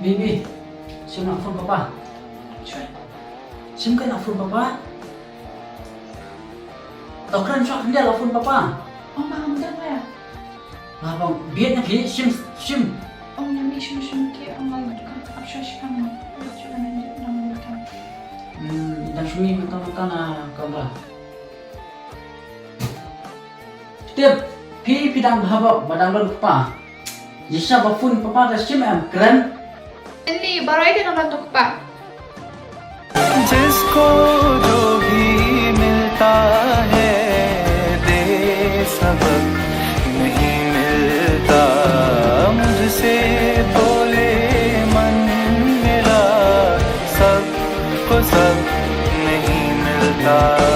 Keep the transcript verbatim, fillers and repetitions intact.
Baby, shim la phone papa. Shim ka la phone papa. To kren shwa khyndiat la phone papa. Ong ba ong dang ya. Ba bang biet na phi shim shim. Ong na mi shim shim ki ong la dukha ap shwa shikam na. Shwa na ni dang dukha. Hmm, dang shumi mata mata na kamra. Tip, phi phi dang bha ba ba dang don kpa. Yisa ba phone papa da shim em kren. Ni barai ka dang don kpa. जिसको जो भी मिलता है दे सबक, नहीं मिलता मुझसे बोले मन मिला, सबको सब नहीं मिलता.